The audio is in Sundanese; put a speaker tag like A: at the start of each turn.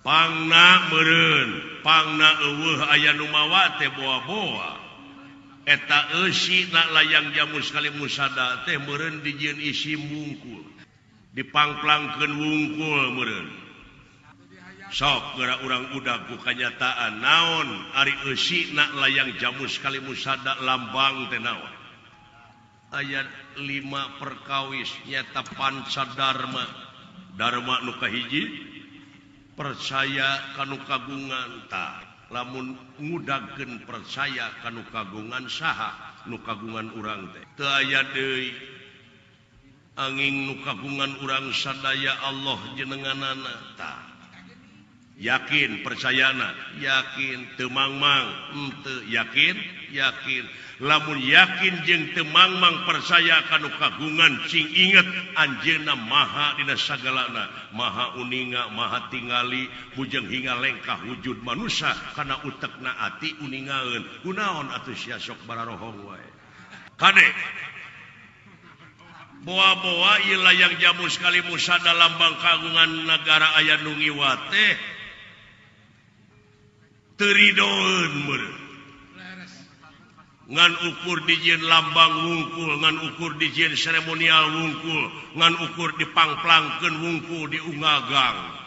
A: Pangna meureun, pangna eueuh aya nu mawa teh boa-boa. Eta eusi na layang jamus kali musada teh meureun dijieun isi wungkul. Dipangplangkeun wungkul meureun. Sok geura urang udag ku kanyataan naon ari eusi na layang jamus kali musada lambang teh naon. Ayat 5 perkawis nyata pancadarma. Dharma nu kahiji percaya kanu kagungan ta lamun ngudagkeun percaya kanu kagungan saha nu kagungan urang teh teu aya deui angin nu kagungan urang sadaya Allah jenenganana ta yakin percayana yakin teu mangmang henteu yakin yakin lamun yakin jeung teu mangmang percaya kanu kagungan cing inget anjeunna maha dina sagalana maha uninga maha tingali bujeng hingga lengkah wujud manusia kana utekna ati uningaeun kunaon atuh sia sok bararohong wae kade boa-boa ieu layang jamus kali musada lambang kagungan nagara aya nu ngiwat teh teu ridoeun meureun ngan ukur dijieun lambang wungkul ngan ukur dijieun seremonial wungkul ngan ukur dipangplangkeun wungkul diungagang.